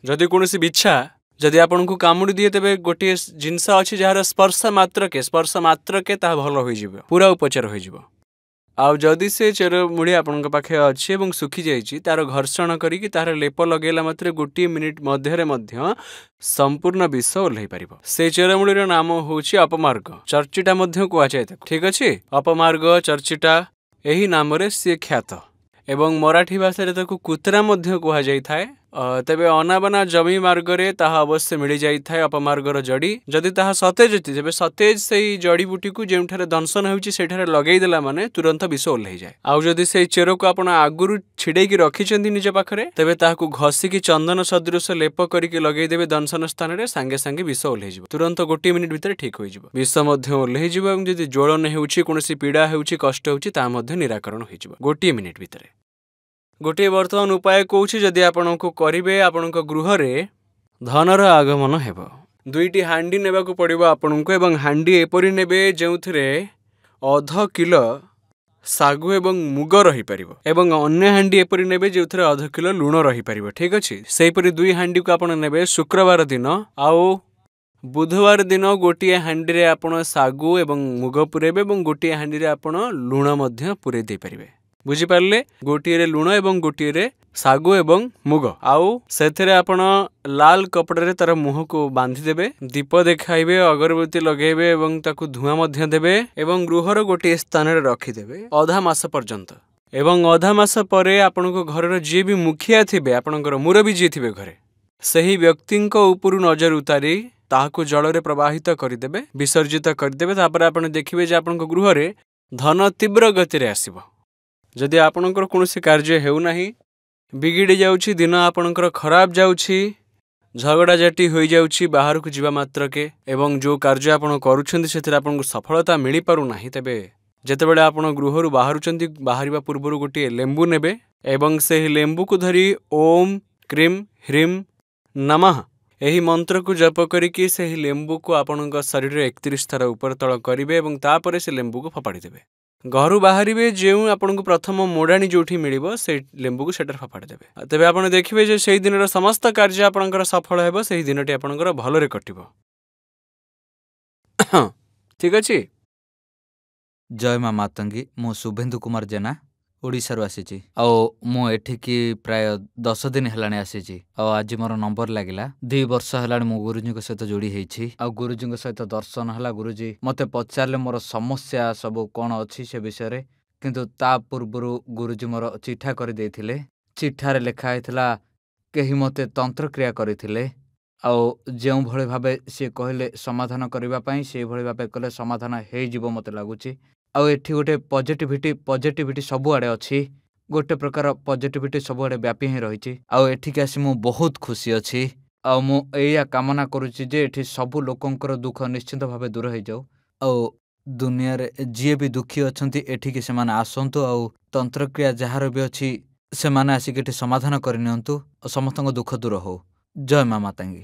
ଯଦି କୌଣସି ବିଛା ଯଦି ଆପଣଙ୍କୁ କାମୁଡ଼ି ଦିଏ, ତେବେ ଗୋଟିଏ ଜିନିଷ ଅଛି ଯାହାର ସ୍ପର୍ଶ ମାତ୍ରକେ ତାହା ଭଲ ହୋଇଯିବ, ପୁରା ଉପଚାର ହୋଇଯିବ। ଆଉ ଯଦି ସେ ଚେରମୂଳି ଆପଣଙ୍କ ପାଖେ ଅଛି ଏବଂ ଶୁଖିଯାଇଛି, ତାର ଘର୍ଷଣ କରିକି ତାହାର ଲେପ ଲଗେଇଲା ମାତ୍ରେ ଗୋଟିଏ ମିନିଟ୍ ମଧ୍ୟରେ ମଧ୍ୟ ସମ୍ପୂର୍ଣ୍ଣ ବିଷ ଓହ୍ଲାଇ ପାରିବ। ସେ ଚେରମୂଳିର ନାମ ହେଉଛି ଅପମାର୍ଗ। ଚର୍ଚିଟା ମଧ୍ୟ କୁହାଯାଏ ତାକୁ, ଠିକ ଅଛି? ଅପମାର୍ଗ, ଚର୍ଚିଟା, ଏହି ନାମରେ ସିଏ ଖ୍ୟାତ ଏବଂ ମରାଠୀ ଭାଷାରେ ତାକୁ କୁତରା ମଧ୍ୟ କୁହାଯାଇଥାଏ। ତେବେ ଅନାବନା ଜମି ମାର୍ଗରେ ତାହା ଅବଶ୍ୟ ମିଳିଯାଇଥାଏ, ଅପମାର୍ଗର ଜଡ଼ି। ଯଦି ତାହା ସତେଜ ଅଛି, ତେବେ ସତେଜ ସେଇ ଜଡ଼ିବୁଟିକୁ ଯେଉଁଠାରେ ଦଂଶନ ହେଉଛି ସେଇଠାରେ ଲଗେଇଦେଲା ମାନେ ତୁରନ୍ତ ବିଷ ଓହ୍ଲେଇଯାଏ। ଆଉ ଯଦି ସେଇ ଚେରକୁ ଆପଣ ଆଗରୁ ଛିଡେଇକି ରଖିଛନ୍ତି ନିଜ ପାଖରେ, ତେବେ ତାହାକୁ ଘଷିକି ଚନ୍ଦନ ସଦୃଶ ଲେପ କରିକି ଲଗେଇଦେବେ ଦଂଶନ ସ୍ଥାନରେ, ସାଙ୍ଗେ ସାଙ୍ଗେ ବିଷ ଓହ୍ଲେଇଯିବ। ତୁରନ୍ତ ଗୋଟିଏ ମିନିଟ୍ ଭିତରେ ଠିକ ହୋଇଯିବ, ବିଷ ମଧ୍ୟ ଓହ୍ଲେଇଯିବ ଏବଂ ଯଦି ଜ୍ୱଳନ ହେଉଛି, କୌଣସି ପୀଡ଼ା ହେଉଛି, କଷ୍ଟ ହେଉଛି, ତାହା ମଧ୍ୟ ନିରାକରଣ ହୋଇଯିବ ଗୋଟିଏ ମିନିଟ୍ ଭିତରେ। ଗୋଟିଏ ବର୍ତ୍ତମାନ ଉପାୟ କହୁଛି, ଯଦି ଆପଣଙ୍କୁ କରିବେ, ଆପଣଙ୍କ ଗୃହରେ ଧନର ଆଗମନ ହେବ। ଦୁଇଟି ହାଣ୍ଡି ନେବାକୁ ପଡ଼ିବ ଆପଣଙ୍କୁ ଏବଂ ହାଣ୍ଡି ଏପରି ନେବେ ଯେଉଁଥିରେ 0.5 କିଲୋ ଶାଗୁ ଏବଂ ମୁଗ ରହିପାରିବ ଏବଂ ଅନ୍ୟ ହାଣ୍ଡି ଏପରି ନେବେ ଯେଉଁଥିରେ 0.5 କିଲୋ ଲୁଣ ରହିପାରିବ, ଠିକ ଅଛି? ସେହିପରି ଦୁଇ ହାଣ୍ଡିକୁ ଆପଣ ନେବେ ଶୁକ୍ରବାର ଦିନ ଆଉ ବୁଧବାର ଦିନ। ଗୋଟିଏ ହାଣ୍ଡିରେ ଆପଣ ଶାଗୁ ଏବଂ ମୁଗ ପୁରେଇବେ ଏବଂ ଗୋଟିଏ ହାଣ୍ଡିରେ ଆପଣ ଲୁଣ ମଧ୍ୟ ପୁରେଇ ଦେଇପାରିବେ। ବୁଝିପାରିଲେ? ଗୋଟିଏରେ ଲୁଣ ଏବଂ ଗୋଟିଏରେ ଶାଗୁ ଏବଂ ମୁଗ। ଆଉ ସେଥିରେ ଆପଣ ଲାଲ କପଡ଼ାରେ ତାର ମୁହଁକୁ ବାନ୍ଧିଦେବେ, ଦୀପ ଦେଖାଇବେ, ଅଗରବତୀ ଲଗେଇବେ ଏବଂ ତାକୁ ଧୂଆଁ ମଧ୍ୟ ଦେବେ ଏବଂ ଗୃହର ଗୋଟିଏ ସ୍ଥାନରେ ରଖିଦେବେ ଅଧା ମାସ ପର୍ଯ୍ୟନ୍ତ। ଏବଂ ଅଧା ମାସ ପରେ ଆପଣଙ୍କ ଘରର ଯିଏ ବି ମୁଖିଆ ଥିବେ, ଆପଣଙ୍କର ମୁରବୀ ଯିଏ ଥିବେ ଘରେ, ସେହି ବ୍ୟକ୍ତିଙ୍କ ଉପରୁ ନଜର ଉତାରି ତାହାକୁ ଜଳରେ ପ୍ରବାହିତ କରିଦେବେ, ବିସର୍ଜିତ କରିଦେବେ। ତାପରେ ଆପଣ ଦେଖିବେ ଯେ ଆପଣଙ୍କ ଗୃହରେ ଧନ ତୀବ୍ର ଗତିରେ ଆସିବ। ଯଦି ଆପଣଙ୍କର କୌଣସି କାର୍ଯ୍ୟ ହେଉନାହିଁ, ବିଗିଡ଼ି ଯାଉଛି, ଦିନ ଆପଣଙ୍କର ଖରାପ ଯାଉଛି, ଝଗଡ଼ାଝାଟି ହୋଇଯାଉଛି ବାହାରକୁ ଯିବା ମାତ୍ରକେ ଏବଂ ଯେଉଁ କାର୍ଯ୍ୟ ଆପଣ କରୁଛନ୍ତି ସେଥିରେ ଆପଣଙ୍କୁ ସଫଳତା ମିଳିପାରୁନାହିଁ, ତେବେ ଯେତେବେଳେ ଆପଣ ଗୃହରୁ ବାହାରୁଛନ୍ତି, ବାହାରିବା ପୂର୍ବରୁ ଗୋଟିଏ ଲେମ୍ବୁ ନେବେ ଏବଂ ସେହି ଲେମ୍ବୁକୁ ଧରି ଓମ୍ କ୍ରିମ୍ ହ୍ରିମ୍ ନମଃ ଏହି ମନ୍ତ୍ରକୁ ଜପ କରିକି ସେହି ଲେମ୍ବୁକୁ ଆପଣଙ୍କ ଶରୀରରେ 31 ଥର ଉପର ତଳ କରିବେ ଏବଂ ତାପରେ ସେ ଲେମ୍ବୁକୁ ଫୋପାଡ଼ି ଦେବେ। ଘରୁ ବାହାରିବେ, ଯେଉଁ ଆପଣଙ୍କୁ ପ୍ରଥମ ମୋଡ଼ାଣି ଯେଉଁଠି ମିଳିବ, ସେଇ ଲେମ୍ବୁକୁ ସେଠାରେ ଫୋପାଡ଼ି ଦେବେ। ତେବେ ଆପଣ ଦେଖିବେ ଯେ ସେଇ ଦିନର ସମସ୍ତ କାର୍ଯ୍ୟ ଆପଣଙ୍କର ସଫଳ ହେବ, ସେହି ଦିନଟି ଆପଣଙ୍କର ଭଲରେ କଟିବ। ଠିକ ଅଛି? ଜୟ ମା ମାତଙ୍ଗୀ। ମୁଁ ଶୁଭେନ୍ଦୁ କୁମାର ଜେନା, ଓଡ଼ିଶାରୁ ଆସିଛି ଆଉ ମୁଁ ଏଠିକି ପ୍ରାୟ 10 ଦିନ ହେଲାଣି ଆସିଛି ଆଉ ଆଜି ମୋର ନମ୍ବର ଲାଗିଲା। 2 ବର୍ଷ ହେଲାଣି ମୁଁ ଗୁରୁଜୀଙ୍କ ସହିତ ଯୋଡ଼ି ହେଇଛି ଆଉ ଗୁରୁଜୀଙ୍କ ସହିତ ଦର୍ଶନ ହେଲା। ଗୁରୁଜୀ ମୋତେ ପଚାରିଲେ ମୋର ସମସ୍ୟା ସବୁ କ'ଣ ଅଛି ସେ ବିଷୟରେ। କିନ୍ତୁ ତା ପୂର୍ବରୁ ଗୁରୁଜୀ ମୋର ଚିଠା କରିଦେଇଥିଲେ। ଚିଠାରେ ଲେଖା ହେଇଥିଲା କେହି ମୋତେ ତନ୍ତ୍ରକ୍ରିୟା କରିଥିଲେ ଆଉ ଯେଉଁଭଳି ଭାବେ ସିଏ କହିଲେ ସମାଧାନ କରିବା ପାଇଁ, ସେଇଭଳି ଭାବେ କଲେ ସମାଧାନ ହେଇଯିବ ମୋତେ ଲାଗୁଛି। ଆଉ ଏଠି ଗୋଟେ ପଜିଟିଭିଟି ସବୁଆଡ଼େ ଅଛି। ଗୋଟେ ପ୍ରକାର ପଜିଟିଭିଟି ସବୁଆଡ଼େ ବ୍ୟାପି ହିଁ ରହିଛି ଆଉ ଏଠିକି ଆସି ମୁଁ ବହୁତ ଖୁସି ଅଛି। ଆଉ ମୁଁ ଏଇଆ କାମନା କରୁଛି ଯେ ଏଠି ସବୁ ଲୋକଙ୍କର ଦୁଃଖ ନିଶ୍ଚିନ୍ତ ଭାବେ ଦୂର ହେଇଯାଉ ଆଉ ଦୁନିଆରେ ଯିଏ ବି ଦୁଃଖୀ ଅଛନ୍ତି, ଏଠିକି ସେମାନେ ଆସନ୍ତୁ ଆଉ ତନ୍ତ୍ରକ୍ରିୟା ଯାହାର ବି ଅଛି, ସେମାନେ ଆସିକି ଏଠି ସମାଧାନ କରିନିଅନ୍ତୁ ଆଉ ସମସ୍ତଙ୍କ ଦୁଃଖ ଦୂର ହଉ। ଜୟ ମା ମାତାଙ୍ଗୀ।